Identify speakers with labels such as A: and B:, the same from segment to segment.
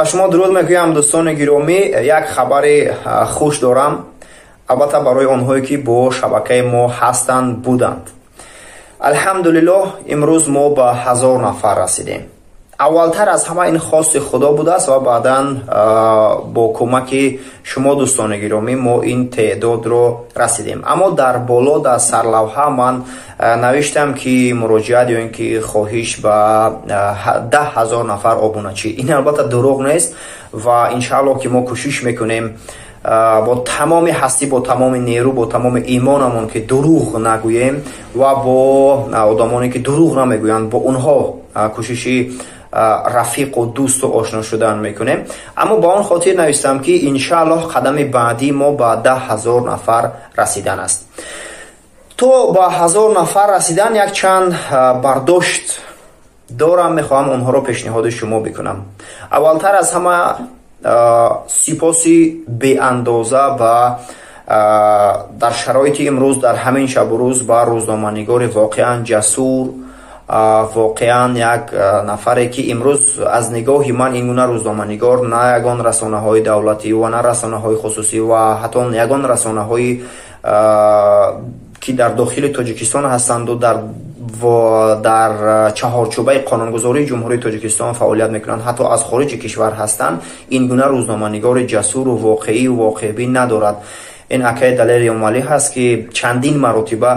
A: Ба шумо дуруд мегӯям, дӯстони гиромӣ. Як хабари хуш дорам, албатта барои онҳое ки бо шабакаи мо ҳастанд, буданд. Алҳамдулиллоҳ, имрӯз мо ба 1000 нафар расидем. Аввалтар аз ҳама ин хости Худо будааст ва баъдан бо кӯмаки шумо, дӯстони гиромӣ, мо ин теъдодро расидем. Аммо дар боло, дар сарлавҳа ман навиштам, ки муроҷиат ё ин ки хоҳиш ба 10 000 нафар обуначӣ. Ин албатта дурӯғ нест ва иншааллоҳ, ки мо кӯшиш мекунем бо тамоми ҳастӣ, бо тамоми нерӯ, бо тамоми имонамон, ки дурӯғ нагӯем ва бо одамоне ки дурӯғ намегӯянд, бо онҳо кӯшиши рафиқу дӯсту ошно шудан мекунем. Аммо ба он хотир навистам, ки иншааллоҳ қадами баъдии мо ба 10 000 нафар расидан аст. То ба 1000 нафар расидан якчанд бардошт дорам, мехоҳам онҳоро пешниҳоди шумо бикунам. Аввалтар аз ҳама, сипоси беандоза ба дар шароити имрӯз, дар ҳамин шабу рӯз, ба рӯзноманигори воқеан ҷасур, воқеан як нафаре ки имрӯз аз нигоҳи ман ин гуна рӯзноманигор на ягон расонаҳои давлатӣ ва на расонаҳои хусусӣ ва ҳатто ягон расонаҳои ки дар дохили Тоҷикистон ҳастанду дар чаҳорчӯбаи қонунгузории Ҷумҳурии Тоҷикистон фаъолият мекунанд, ҳатто аз хориҷи кишвар ҳастанд, ин гуна рӯзноманигори ҷасуру воқеию воқеъбин надорад. Ин акаи Далери Эмомалӣ ҳаст, ки чандин маротиба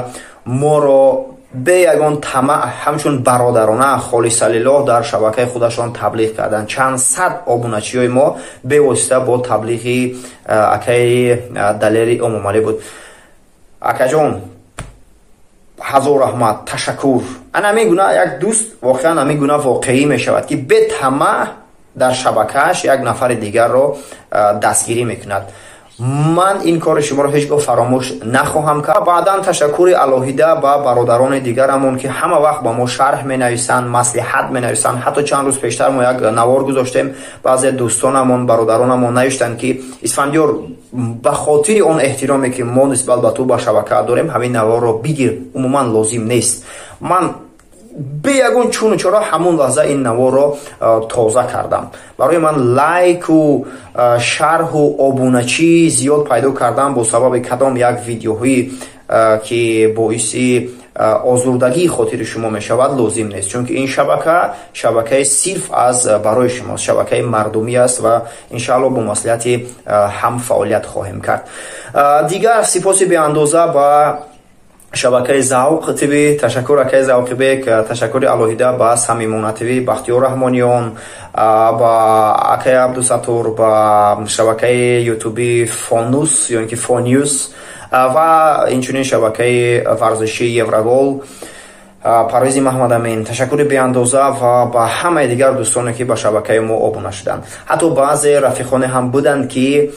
A: моро бе ягон тамаъ, ҳамчун бародарона, холиса лиллоҳ дар шабакаи худашон таблиғ карданд. Чанд сад обуначиҳои мо бевосита бо таблиғи акаи Далери Эмомалӣ буд. Акаҷон, ҳазор раҳмат, ташаккур. Ана ҳамин гуна як дӯст воқеан ҳамин гуна воқеӣ мешавад, ки бетамаъ дар шабакааш як нафари дигарро дастгирӣ мекунад. Ман ин кори шуморо ҳеҷ гоҳ фаромӯш нахоҳам кард. Баъдан ташаккури алоҳида ба бародарони дигарамон, ки ҳама вақт ба мо шарҳ менависанд, маслиҳат менависанд. Ҳатто чанд рӯз пештар мо як навор гузоштем, баъзе дӯстонамон, бародаронамон навиштанд, ки Исфандиёр, ба хотири он эҳтироме ки мо нисбат ба ту, ба шабака дорем, ҳамин наворро бигир, умуман лозим нест. Ман бе ягон чуну чоро ҳамон лаҳза ин наворро тоза кардам. Барои ман лайку шарҳу обуначӣ зиёд пайдо кардам бо сабаби кадом як видеоҳое ки боиси озурдагии хотири шумо мешавад, лозим нест, чунки ин шабака шабакаи сирф аз барои шумост, шабакаи мардумӣ аст ва иншаалло бо маслиҳати ҳам фаъолият хоҳем кард. Дигар сипоси беандоза ба шабакаи Завқ ТВ. Ташаккур, акаи Завқибек. Ташаккури алоҳида ба Самимона ТВ, Бахтиёр Раҳмониён, ба акаи Абдусатур, ба шабакаи ютуби Фонус ё ин ки Фонюс ва инчунин шабакаи варзишии Еврогол, Парвизи Маҳмадамин. Ташаккури беандоза ва ба ҳамаи дигар дӯстоне ки ба шабакаи мо обуна шуданд. Ҳатто баъзе рафиқоне ҳам буданд, ки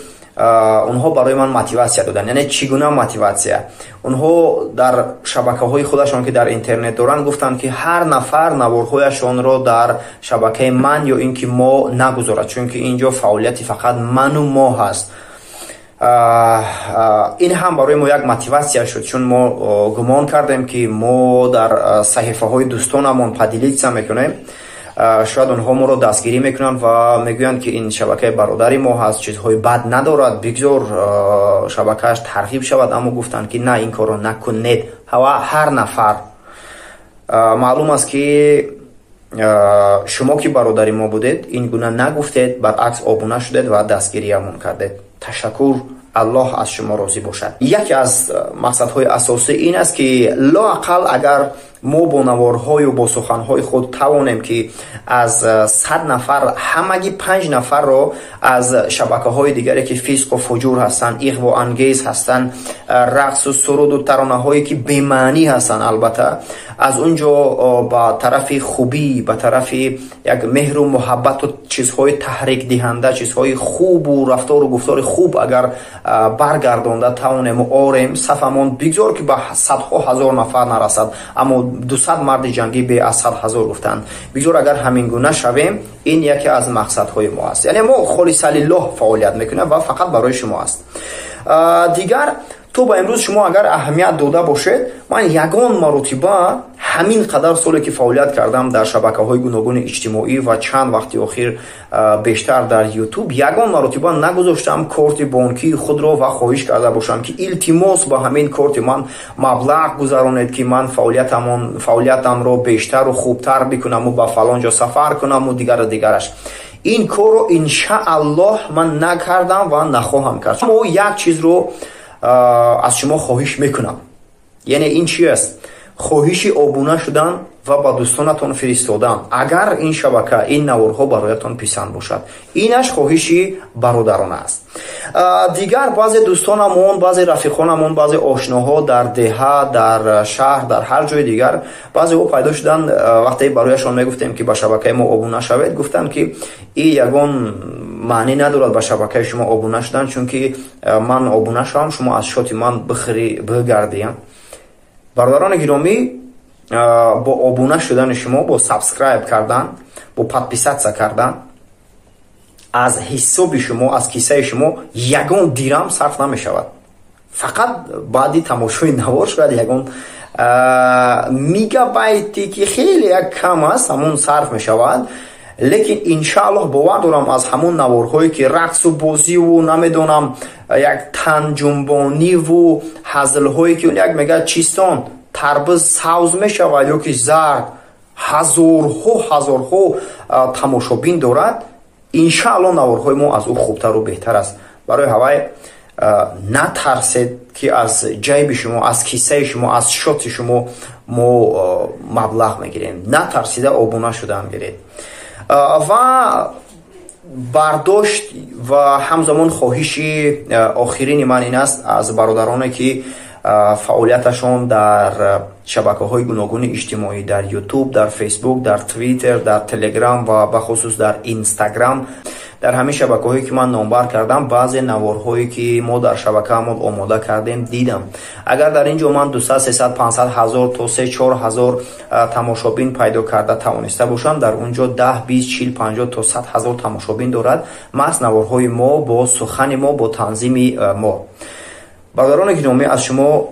A: онҳо барои ман мотиватсия доданд. Яъне чӣ гуна мотиватсия? Онҳо дар шабакаҳои худашон, ки дар интернет доранд, гуфтанд, ки ҳар нафар наворҳояшонро дар шабакаи ман ё ин ки мо нагузорад, чунки ин ҷо фаъолияти фақат ману мо ҳаст. Ин ҳам барои мо як мотиватсия шуд, чун мо гумон кардем, ки мо дар саҳифаҳои дӯстонамон поделиться мекунем, шояд онҳо моро дастгирӣ мекунанд ва мегӯянд, ки ин шабакаи бародари мо ҳаст, чизҳои бад надорад, бигзор шабакааш тарғиб шавад. Аммо гуфтанд, ки на, ин корро накунед. Ва ҳар нафар, маълум аст, ки шумо, ки бародари мо будед, ин гуна нагуфтед, баръакс обуна шудед ва дастгириямон кардед. Ташаккур, Аллоҳ аз шумо розӣ бошад. Яке аз мақсадҳои асосӣ ин аст, ки лоақал агар мо бо наворҳою бо суханҳои худ тавонем, ки аз 100 нафар ҳамагӣ панҷ нафарро аз шабакаҳои дигаре, ки фисқу фуҷур ҳастанд, иғвоангез ҳастанд, рақсу суруду таронаҳое ки бемаънӣ ҳастанд, албатта аз он ҷо ба тарафи хубӣ, ба тарафи як меҳру муҳаббату чизҳои таҳрикдиҳанда, чизҳои хубу рафтору гуфтори хуб агар баргардонда тавонему орем сафамон, бигзор ки ба садҳо ҳазор нафар нарасад, аммо 200 марди ҷангӣ бе аз 100 000 гуфтанд. Бигзор агар ҳамин гуна шавем, ин яке аз мақсадҳои мо аст. Яъне мо холиса лиллоҳ фаъолият мекунем ва фақат барои шумо аст. Дигар То ба имрӯз шумо агар аҳамият дода бошед, ман ягон маротиба ҳамин қадар соле ки фаъолият кардам дар шабакаҳои гуногуни иҷтимоӣ ва чанд вақти охир бештар дар Ютуб, ягон маротиба нагузоштам корти бонкии худро ва хоҳиш карда бошам, ки илтимос, ба ҳамин корти ман маблағ гузаронед, ки ман фаъолиятамро бештару хубтар бикунаму ба фалон ҷо сафар кунаму дигару дигараш. Ин корро, иншааллоҳ, ман накардам ва нахоҳам кард. Аммо як чизро аз шумо хоҳиш мекунам. Яъне ин чи аст? Хоҳиши обуна шудан ва ба дӯстонатон фиристодан, агар ин шабака, ин наворҳо бароятон писанд бошад. Инаш хоҳиши бародарона аст. Дигар баъзе дӯстонамон, баъзе рафиқонамон, баъзе ошноҳо дар деҳа, дар шаҳр, дар ҳар ҷои дигар баъзеҳо пайдо шуданд. Вақте барояшон мегуфтем, ки ба шабакаи мо обуна шавед, гуфтанд, ки и ягон маънӣ надорад ба шабакаи шумо обуна шудан, чунки ман обуна шавам, шумо аз счёти ман бихӯрӣ, бигардиям. Бародарони гиромӣ, бо обуна шудани шумо, бо subscribe кардан, бо подписаться кардан аз ҳисоби шумо, аз кисаи шумо ягон дирам сарф намешавад. Фақат баъди тамошои навор шояд ягон мегабайте, ки хеле як кам аст, ҳамон сарф мешавад. Лекин, иншааллоҳ, бовар дорам, аз ҳамон наворҳое ки рақсу бозиву, намедонам, як танҷумбониву ҳазлҳое ки он як мегӯяд: «Чистон, тарбиз савз мешавад ё ки зард?», ҳазорҳо, ҳазорҳо тамошобин дорад. Иншааллоҳ, наворҳои мо аз ӯ хубтару беҳтар аст. Барои ҳавай натарсед, ки аз ҷайби шумо, аз кисаи шумо, аз счёти шумо мо маблағ мегирем. Натарсида обуна шудан гиред. Ва бардошт ва ҳамзамон хоҳиши охирини ман ин аст аз бародароне, ки фаъолияташон дар шабакаҳои гуногуни иҷтимоӣ, дар Ютуб, дар Фейсбук, дар Твиттер, дар Телеграм ва бахусус дар Инстаграм. Дар ҳамин шабакаҳое ки ман номбар кардам, баъзе наворҳое ки мо дар шабакаамон омода кардем, дидам. Агар дар ин ҷо ман 200, 300, 500, 1000 то 3, 4 ҳазор тамошобин пайдо карда тавониста бошам, дар он ҷо 10, 20, 40, 50 то 100 ҳазор тамошобин дорад маҳз наворҳои мо, бо сухани мо, бо танзими мо. Бародарони гиромӣ, аз шумо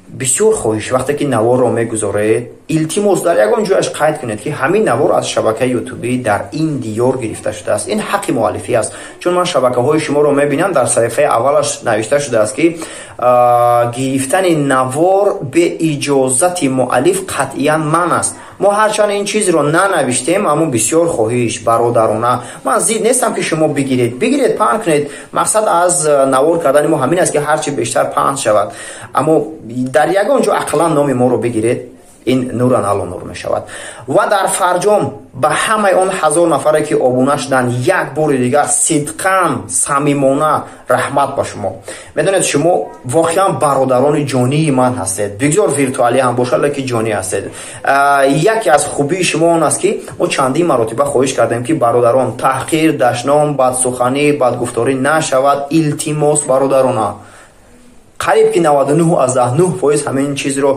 A: бисёр хоҳиш: вақте ки наворро мегузоред, илтимос, дар ягон ҷояш қайд кунед, ки ҳамин навор аз шабакаи ютубӣ дар ин диёр гирифта шудааст. Ин ҳаққи муаллифӣ аст, чун ман шабакаҳои шуморо мебинам, дар саҳифаи аввалаш навишта шудааст, ки гирифтани навор бе иҷозати муаллиф қатъиян манъ аст. Мо ҳарчанд ин чизро нанавиштем, аммо бисёр хоҳиш бародарона. Ман зид нестам, ки шумо бигиред, бигиред, паҳн кунед. Мақсад аз навор кардани мо ҳамин аст, ки ҳарчи бештар паҳн шавад. Аммо дар ягон ҷо ақаллан номи моро бигиред, ин нуран ало нур мешавад. Ва дар фарҷом ба ҳамаи он 1000 нафаре, ки обуна шуданд, як бори дигар сидқан, самимона раҳмат ба шумо. Медонед, шумо воқеан бародарони ҷонии ман ҳастед. Бигзор виртуалӣ ҳам бошад, лекин ҷонӣ ҳастед. Яке аз хубии шумо он аст, ки мо чандин маротиба хоҳиш кардем, ки бародарон, таҳқир, дашном, бадсуханӣ, бадгуфторӣ нашавад, илтимос бародарона. Қариб ки 99,9% ҳамин чизро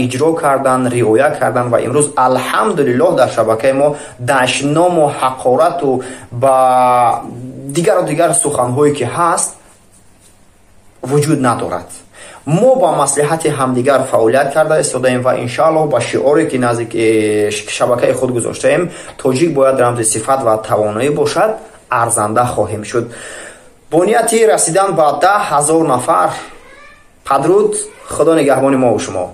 A: иҷро кардан, риоя кардан ва имрӯз, алҳамдулиллоҳ, дар шабакаи мо дашному ҳақорату ба дигару дигар суханҳое ки ҳаст, вуҷуд надорад. Мо ба маслиҳати ҳамдигар фаъолият карда истодаем ва, иншааллоҳ, ба шиоре ки назди шабакаи худ гузоштаем, «Тоҷик бояд рамзи сифат ва тавоноӣ бошад», арзанда хоҳем шуд. Бо нияти расидан ба 10 000 нафар, падруд, Худо нигаҳбони мову шумо.